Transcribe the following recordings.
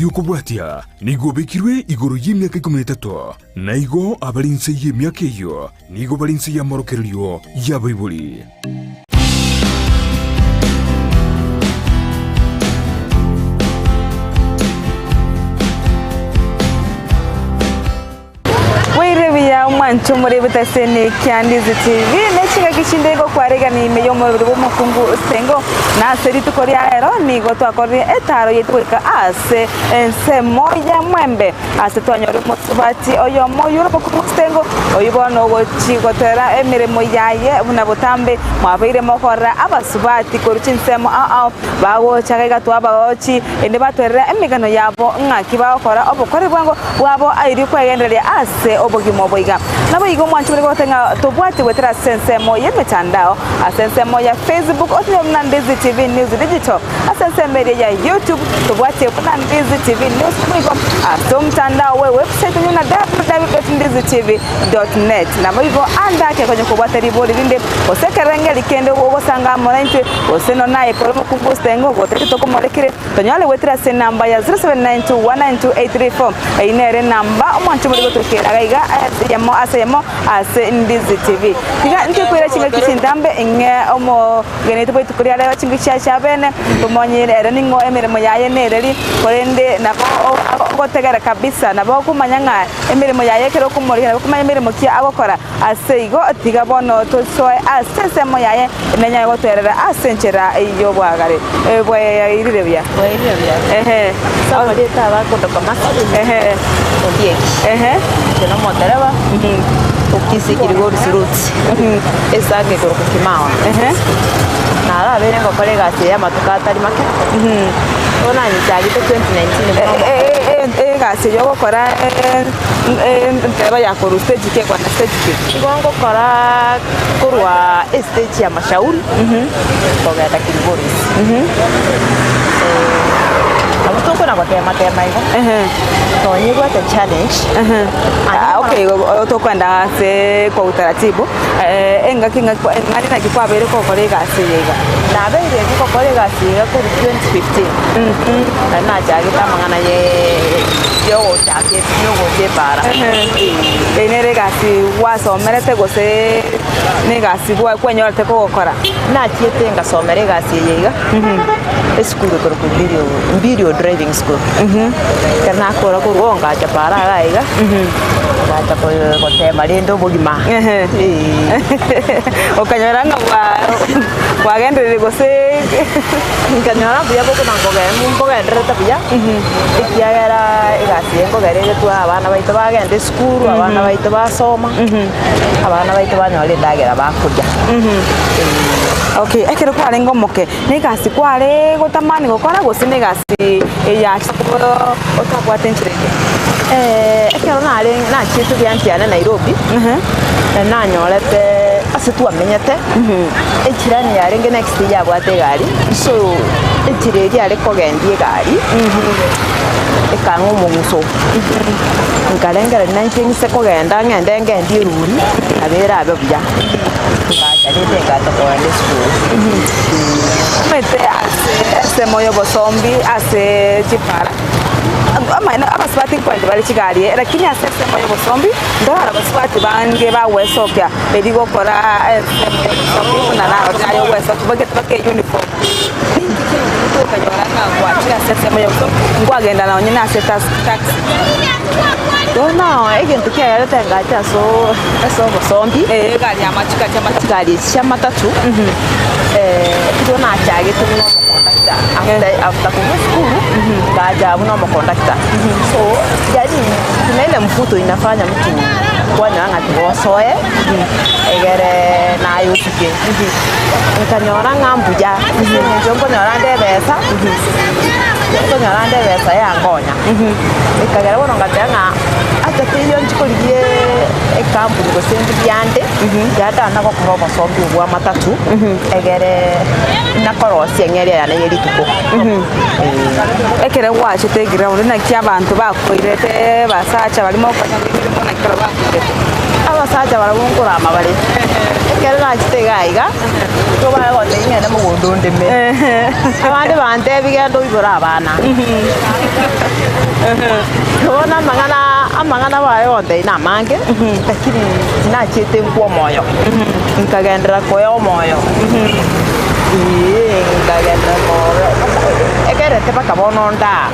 Y'okobwatia nigo obekirwe igoro y'emiaka ikomi na etato, na igo abare inse y'emiaka eyio nigo bare inse y'amorokererio y'abaibori. Bwaire buya omwancho morebete ase Nekia Ndizi TV ne chingaki chinde igo kwaregania ime y'omoroberi bw'omokungu Sengo na ase rituko ria rero nigo twakorire etaro yaito goika ase ensemo ya Mwembe ase twanyora omosubati oyomo oyio ore omokungu Sengo oyio bono ogochi gotera emeremo yaye buna botambe mwabeire mokorora abasubati korwa chinsemo ao ao bagocha iga twabagochi ende batwerera emegano yabo ng'aki bagokora obokori bwango bwabo airie kwegendereria ase obogima obo iga. Naboigo omwanchi bore goteba ng'a tobwati goetera ase ensemo y'emetandao, ase ensemo ya Facebook otinyore buna Ndizi TV News Digital, ase ensemo eria ya YouTube tobwatie buna Ndizi TV News naboigo ase omotandao we website onyore buna www.ndizitv.net. Naboigo ande ake konya kobwata ribori rinde gose ekerengeri kende ogosanga amo naintwe gose nonya naye kore omokungu gose ng'o gotari tokomorekire Tonyare goetera ase enamba ya 0792192834. Eyio nere enamba omwancho more gotokera iga iga ase eyemo ase eyemo ase Ndizi TV. Tiga ntokoira chingaki chintambe ing'e omogeni oito bw'rituko ria rero chingaki chiaye chia bene tomonyire ere ning'o emeremo yaye nereri korende nabo ogotegera kabisa nabo okomanya ng'a emeremo yaye ekero okomorigia nabo okomanya emeremo ki agokora Ase igo, tiga bono tosoe ase ensemo yaye nenyare gotoerera ase enchera y'oboagare. Bwairire buya? Bwairire buya. Ehe. Ase amarieta abakondoka Mercy Ehe. Ondieki. Ehe. Inche nomotereba o Kisii Kilgoris Roots. Esango ekorokwa Kimawa. Ehe. Narabeire ngokora egasi eye amatuko atari make. Bono nanyichagete 2019 buna omo- Egasi eye ogokora Entereba ya korwa stage ki ekwana stage ki? Igo ngokora korwa estage ya Mashauri kogenda Kilgoris. Nabo tokona gotema tema igo. Tonyebwate challenge. Ah, okay, igo tokoenda ase kwa utaratibu engaki ng'aki ng'ani naki kwabeire kogokora egasi eye iga? Nabeire ngokora egasi eye iga korwa 2015. Nari nachagete amang'ana ye yogochaka yogocha epaara. Eye nere egasi gwasomerete gose negasi kwanyorete kogokora? Nachiete ngasomera egasi eye iga, esukuru ekorokwa Imperial, Imperial Driving School. Ekero nakora korwa oo ngacha paara iga iga, ngacha gotema rende obogima. Eeh. Okanyora ng'a kwagenderire gose. Nkanyora mbuya bokona nkogendererete buya, ekiagera egasi eye nkogera ere twa abana baito bagenda esukuru, abana baito basoma, abana baito banyora endagera bakoria. Eeh. Okay, ekero kwarenge omoke, na egasi kware gotamani gokora gose na egasi eyacha otabwate enchera ende? Ekero narenge nachiete ebianchi yane Nairobi, nanyorete ase twamenyete. Echirani yarenge next yabwate egari, so echira eria yare kogendia egari, ekang'a omong'uso. Nkarengereria nainche ng'ise kogenda ng'ende ngendie erori, nabo erabe buya. Ngacha rende ngacha kogenda esukuru. Omanyete ase ensemo ya obosombi ase chipara. Amaene abasubati nkoenda bare chigari eh, lakini ase ensemo ya obosombi, ntorora abasubati bange bagwesokia erio gokora ensemo ya obosombi buna narorire aye ogwesokia obegete mpaka euniform. Ninki kende okanyora ng'a gwachire ase ensemo ya obosombi, nkwagenda nonye na ase tas taxi. Bono egento kiagerete ngacha asoo ase obosombi, Eh, egari ya amachiko aria amatatu. chigari echi chia amatatu, nigo nachagete buna omokondakta after after korwa esukuru, ngacha buna omokondakta. So yaani kuna ile mvuto inafanya mtu kwanyora ng'a tiga osoe egere naye osuke. Nkanyora ng'a mbuya ase eng'encho nkonyora nde ebesa, nkonyora nde ebesa yankonya. Ekagera bono ngateba ng'a acha teiyo nchi korigia ekampuni gose mbiande, yatana gokora obosombi obwo bwa amatatu, egere nakorosia eng'eria yane ye rituko. Eeh. Ekero gwachete eground naki abanto bakoirete basacha baria mokonya emeremo naki ekero bakoirete? Abasacha barabwo nkorama bare, ekero nachete iga iga, nigo bare gontebia ng'ende mogondo ndeme, abande bantebie genda oibore abana. Bono amang'ana amang'ana bare gontebia na amange, lakini tinachiete nkwa omoyo, nkagenderera koewa omoyo, eeh nkagenderera kobe ekerete mpaka bono ndaa.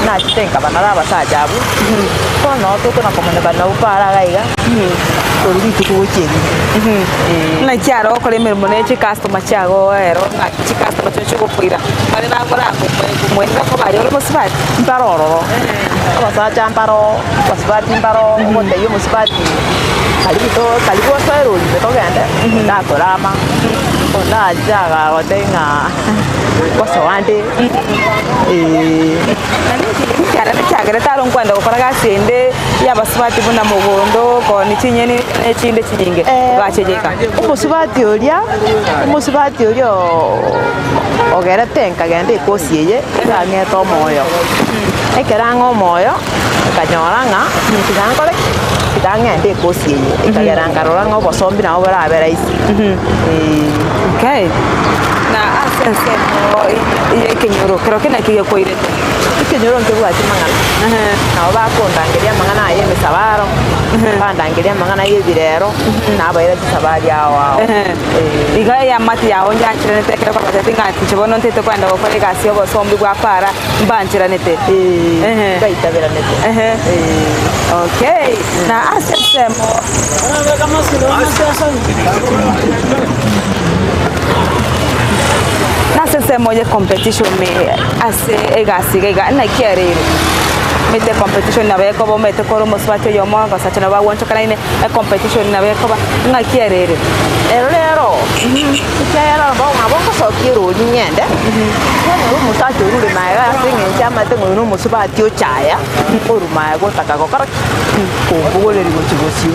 Nachete nkaba naro abasacha abwo, bono nabo tokona komonekana nabwo para iga iga, korwa rituko gochia erinde. Ee. Naki aro gokora emeremo ne chicustomer chiago ero ng'aki chicustomer chiria chigokoira bare bagorakomoenera koba aye ore omosubati? Mpare ororo, abasacha mbaro, abasubati mbaro, ogotebia omosubati karibu to karibu osoe erori ime togende, onde akorama, onde ache agagotebia ng'a gosoa nde. Naende ekiagera tari nkwenda gokora gasi ende y'abasubati buna mogondo, koonia chinyeni na echinde chinyinge, ogachegeka. Omosubati oria, omosubati oria ogerete nkagenda ekosi eye, iga ang'ete omoyo. Ekero ang'a omoyo, nkanyora ng'a tiga nkore ki? Tiga ng'ende ekosi eye, ekagera nkarora ng'a obosombi nabo borabe rahisi. Okay. Na ase ensemo y'ekenyoro, kero ki naki gekoirete? Ekenyoro nkebwati mang'ana, nabo bakondangeria amang'ana aya y'emesabaro, bandangeria amang'ana y'ebirero, nabaira chisabari ao ao. Ee. Iga eamate yao nyancheranete ekero kwabatebeti ng'a inche bono ntete kogenda gokora egasi y'obosombi bwa para, mbancheranete? Ee, ngaitaberanete. Ee. Okay. Na ase ensemo. Nase ensemo ye competition ase egasi iga iga naki ere ere? Omanyete ecompetition nabo ekoba omanyete kore omosubati oyomo abasacha nabo bagwanchokanaine ecompetition nabo ekoba ng'aki ere ere? Ero rero, ekiagera nabo ngosokia erori ng'ende, kwanyora omosacha orure magega ase eng'encho amanyete ng'a oyo nomosubati ochaya, orwa magega otaka gokora ki? Kombogoreria gochia bosio,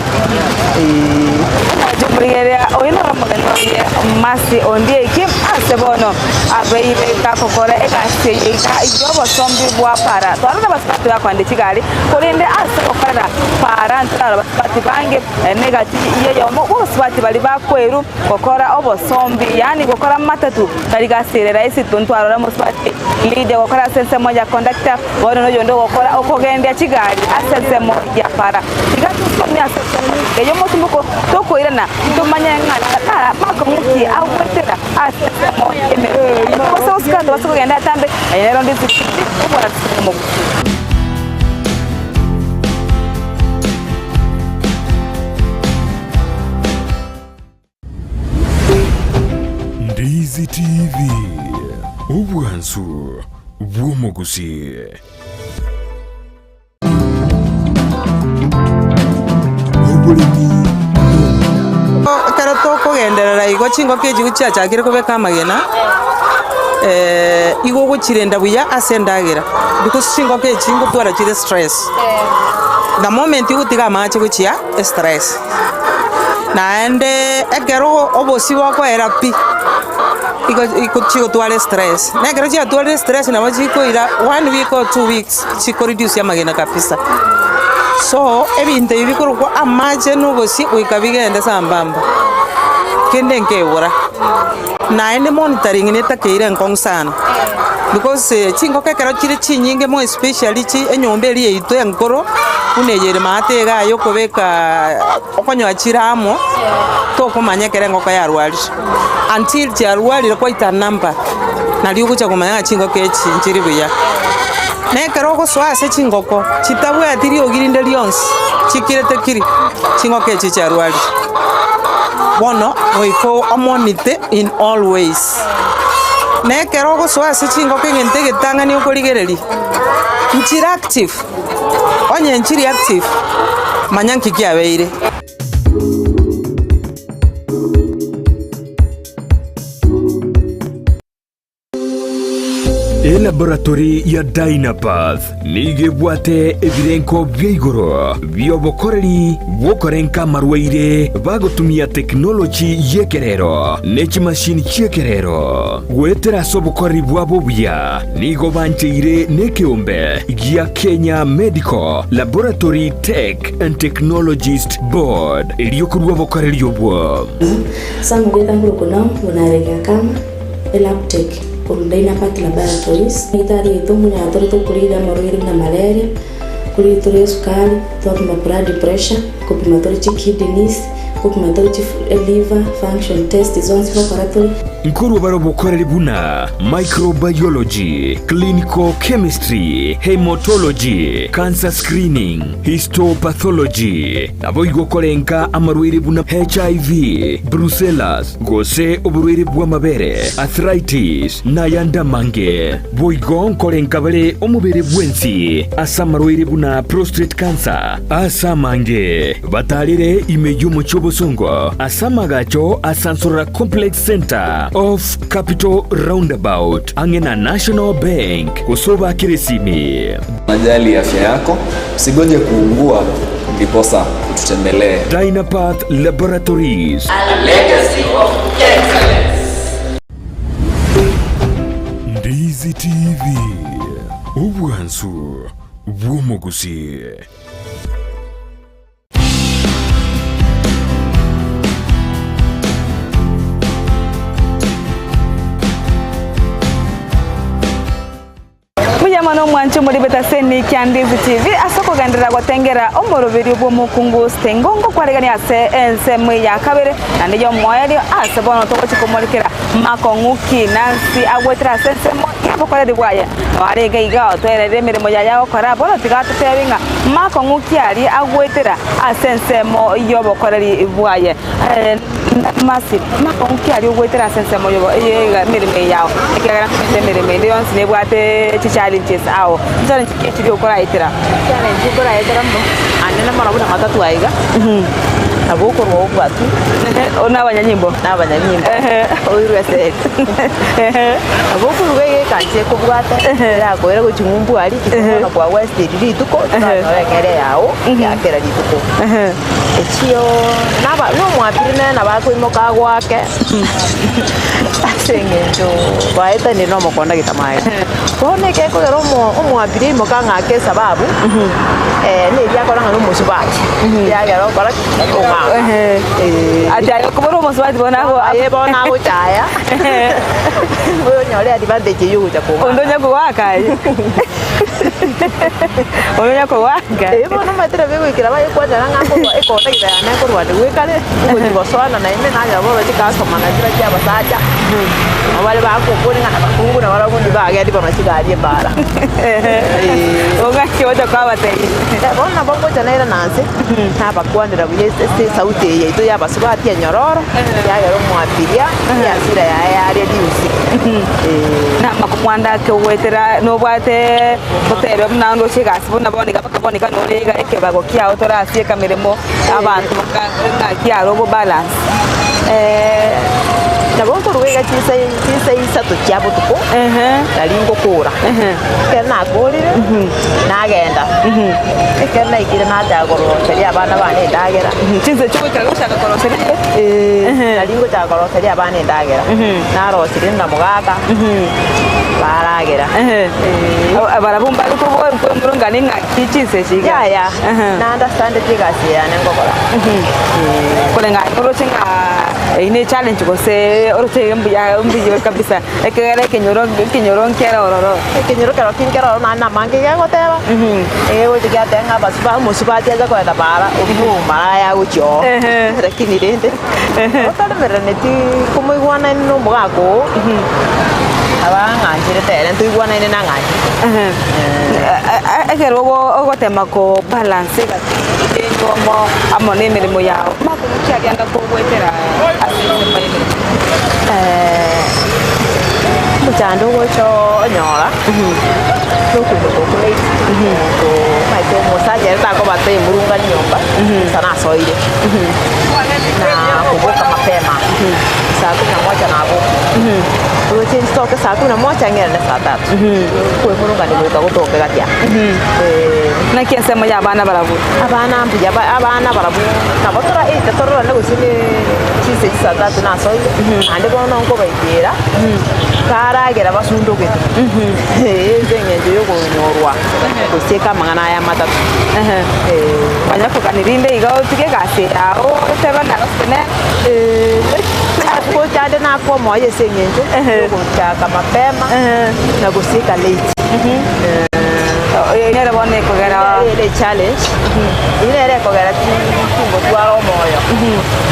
eeh. Omochie omorigereria oyo noro omogeni oye Mercy Ondieki ase bono abeire gakokora egasi eye iga y'obosombi bwa para. Twarora abasubati bakoenda chigari korende ase gokorera para ntorarore abasubati bange negati y'eyomo bw'abasubati baria bakweru gokora obosombi yaani gokora matatu tari gasi ere rahisi ntwarora omosubati Lydia gokora ase ensemo ya conductor Bono noyonde ogokora okogendia chigari ase ensemo ya para. Tiga tosomie ase ensemo eye y'omotimoko tokoirana tomanye ng'a nara makong'u ki agoetera ase ensemo y'emeremo yaye. Tobase gosika tobase kogenda atambe, aye nere onde ase obwansu omogusu. Ndizi TV, obwansu bw'omogusi. Oboremi n'obuya. Ekero tokogenderera igo chingoko echi gochiachakire kobeka amagena, igo ogochirenda buya ase endagera, because chingoko echi ngotwara chire stress, the moment ogotiga amache gochia estress. Naende ekero obosie bokoera pi, igo igo chigotwara estress, na ekero chiatwarire estress nabo chikoira one week or 2 weeks chikoreduce amagena kabisa. So, ebinto ebi bikorokwa amache na obosie goika bigende sambamba, kende nkebora. Naende monitoring netakeire enkong'u sana, because chingoko ekero chire chinyinge more especially chi enyomba eria yaito enkoro, buna eye ere maate iga aye okobeka okonyora chire amo, tokomanya ekero engoko yarwarire, until chiarwarire quite a number, nario ogocha komanya ng'a chingoko echi nchiri buya. Na ekero ogosoa ase chingoko, chitabwati riogi rinde rionsi, chikirete kiri, chingoko echi chiarwarire. Bono goika omonite in all ways. Na ekero ogosoa ase chingoko egento egetang'ani okorigereria, nchire active, onye nchiri active, manya nki kiabeire. Elaboratory ya Dynapath nigo ebwate ebirenko bia igoro bi'obokoreri bw'okorenka amarwaire bagotumia tekinoloji y'ekerero ne chimashini chi'ekerero. Goetera ase obokoreri bwabo obuya, nigo bancheire nekeombe gia Kenya Medical Laboratory Tech and Technologist Board erio korua obokoreri obwo. Ase amarieta nguru Naum buna arenge akama, Elaptec, korwa Dynapath Laboratories, Nyagetari yaito omonyara tore tokorire amarwaire buna malaria, korire tore esukari, twapima blood pressure, kopima tore chikidneys, kopima tore chi liver function test zonsi gokora tore. Nkorwa bare obokoreri buna microbiology, clinical chemistry, haematology, cancer screening, histopathology, Naboigo korenka amarwaire buna HIV, brucellas, gose oborwaire bw'amabere, arthritis, na ayande amange. Boigo nkorenka bare omobere bwensi ase amarwaire buna prostate cancer ase amange. Batarere ime y'omochie obosongo ase amagacho a Sansorora Complex Centre off Capital Roundabout ang'e na National Bank gose obakere esimi. Unajali afya yako, usigoje kuungua ndiposa ututembelee. Dynapath Laboratories. A legacy of excellence. Ndizi TV, obwansu bw'omogusii. Mbuya mono omwanche omori Betaseni kia Ndizi TV ase okogenderera gotengera omoroberio bw'omokungu Stengo ngokwaregania ase ensemo ya kabere naende y'omoerio ase bono togochia komorekera makong'u ki Nancy agwetera ase ensemo y'obokoreri bwaye. Noare iga iga otoereire emeremo yaye agokora bono tiga atotebi ng'a makong'u ki aria agwetera ase ensemo y'obokoreri bwaye. Mercy, makong'u ki aria ogoetera ase ensemo yobo eye emeremo eye yao, ekiagera ase emeremo ende yonsi nebwate chichallenges ao, chichallenges ki chiria okoraetera? Challenge nkoraetera mono, anene mono buna matatu aiga, nabo okorwa obwatu. Na abanyanyimbo? Na abanyanyimbo, oirwe esegi. Nabo okoruga iga ekancha ekobwata, erakoira gochia ng'umbu aria, bono kwa wasted rituko, toranyore eng'eria yao ya kera rituko. Echio naba nomwapiri nere nabo akoimoka agoake ase eng'encho baetanire na omokondagita maega. Bono ekekogera omo omwapiri aimoke ang'ake esababu neria akora ng'a nomosubati ekiagera okora ki? Ong'aka eh. Ati aye okobora omosubati bono ago Aye bono agochaya oyonyore advantage eywo ogocha kong'aka. Onde onya kogoaka aye. Onde onya kogoaka. Eeh bono omanyete nabo egoikera bayekwanera ng'a nkorwa ekondagita yane nkorwania ekare, ngochia gosoana naende nanyora bono chikastoma nachi chiria abasacha, nabo bare bakombori ng'a nabakungu nabarabwo ndibagendi bono chigari ebara. Eeh. Ong'aki ocha kwabatebia. Bono nabo ngocha nairana nse, nabakwanera buya ase ase esauti eye yaito ya abasubati enyororo, ekiagera omwapiria, easira yaye yaria riusi. Eeh. Namakomwanda ake ogoetera nobwate gotebia buna ndoche egasi buna bono iga mpaka bono iga nore iga ekebago kiao torasieka emeremo abanto baka ng'aki aro obo balance. Nabo nkoruga iga chinsa chinsa isato chia botuko, nari ngokora. Ekero nakorire, nagenda, ekero naikire nachaka koroseria abana bane endagera. Chinsa echio goikera gochaka koroseria Eeh, nari ngochaka koroseria abana endagera, narosirie na mogaka, baragera. Barabwo mbare koborongani ng'aki chinsa echi iga? Yaya, na understandeti egasi eye yane ngokora. Koreng'ana oroche ng'a eyio ne challenge gose oroche iga mbuya mbuya kabisa ekegera ekenyoro ekenyoro nkere ororo. Ekenyoro kero ki nkere ororo naende namange iga egoteba, egegocha giateba ng'a abasuba omosubati acha kogenda bara obwo omomaraya agochia oo. Lakini rende otaremereraneti komoigwanaine na omogaka oo, aba ang'ancherete ere ntoigwanaine nang'ancherete. Ekero ogotema ko balance egati y'enyomo amo na emeremo yao, amakong'u ki aria anga kogoetera ase ensemo y'emeremo? Omochando ogocha onyora, nokoimoka okwo late, omonto omanyete omosacha ere takobata emurungani nyomba, gose nasoire, na koboka mapema. mapema saa kumi na moja naboka roche ntoke saa kumi na moja ng'erane saa tatu kwemurungani goika gotoke gatia Eh. Naki ensemo ya abana barabwo? Abana mbuya ba- abana barabwo nabo tora either tororane gose ne chinsa echi saa tatu nasoire naende bono nkobaikera baragera basundogete ase eng'encho ya okonyorwa gosieka amang'ana aya amatato. Onye kogani rinde iga otige egasi yao otebe ng'a gose ne Gocha ande nakwa omoyo ase eng'encho ya ogochaka mapema na gosieka late. Eyio nere bono ekogera. Eye ere echallenge, eyio nere ekogera tingotwara omoyo,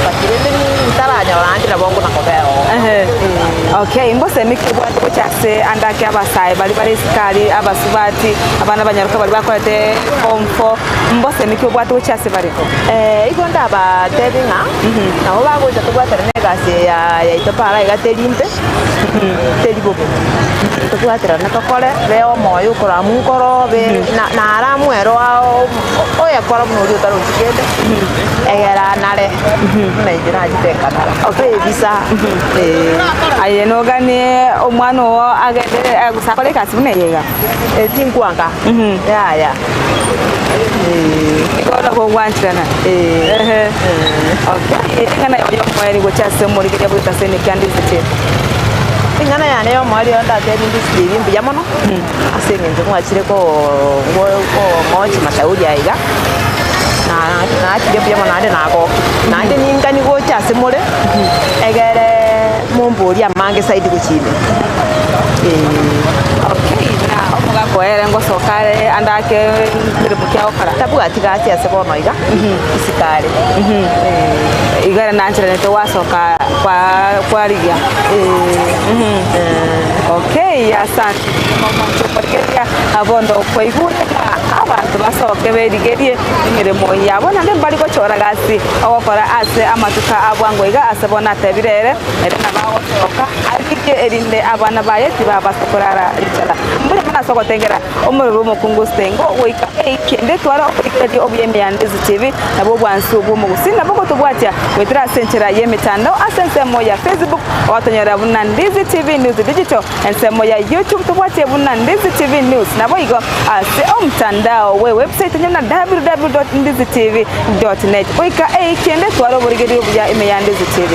but rende ntaranyora ande nabo nkona kobera oo. Okay, mbosemi ki obwate gocha ase ande ake abasae baria bare isiko aria, abasubati, abana abanyaroka baria bakorete form four, mbosemi ki obwate gochia ase bare? Igo ndabatebie ng'a nabo bagocha tobwaterane egasi eye yaito para iga teri mbe, teri bobe. Tobwaterane tokore, be omoyo okoramu nkoro be na naramu ero ao oyekora buna oria otarochi kende, egere anare buna inche nachete nkanara. Toebisa eh. Aye noganie omwana oo agende gose akore egasi buna eye iga? Tinkwanka, yaya. Igo nabo ogwancherana. Ehe. Okay, eng'ana yago y'omoerio gochia ase omorigereria bw'etasini ase emekia ndisitie. Eng'ana yane y'omoerio ndatebie ndisitie ebi mbuya mono, ase eng'encho mwachire koo kong'ochi mashauri aya iga, na nachire mbuya mono naende nagokia. Naende ningani gocha ase more, egere momborie amange zaidi gochia ime, eeh. Okay, na omogaka oye ere ngosoka are ande ake emeremo ki agokora? Tabwati gasi ase bono iga, isiko are. Iga ere nancheranete gwasoka kwa kwarigia. Okay, asante omonto okorigereria bono kwaigure ng'a abanto basoke berigerie emeremo yabo naende mbari gochora gasi ogokora ase amatuko a bwango iga ase bono atebire ere, ere nabo agosoka arigie erinde abana baye tibabasa korara richara. Mbuya mono ase ogotengera Omorero bw'omokungu Stengo goika eike tware oborigereria obuya ime ya Ndizi TV nabwo obwansu bw'omogusii nabwo gotobwatia goetera ase enchera y'emetandao ase ensemo ya Facebook ogotonyorera buna Ndizi TV News Digital ensemo ya YouTube tobwatie buna Ndizi TV News naboigo ase omtandao bwe website onye buna www.ndizitv.net goika eike tware oborigereria obuya ime ya Ndizi TV.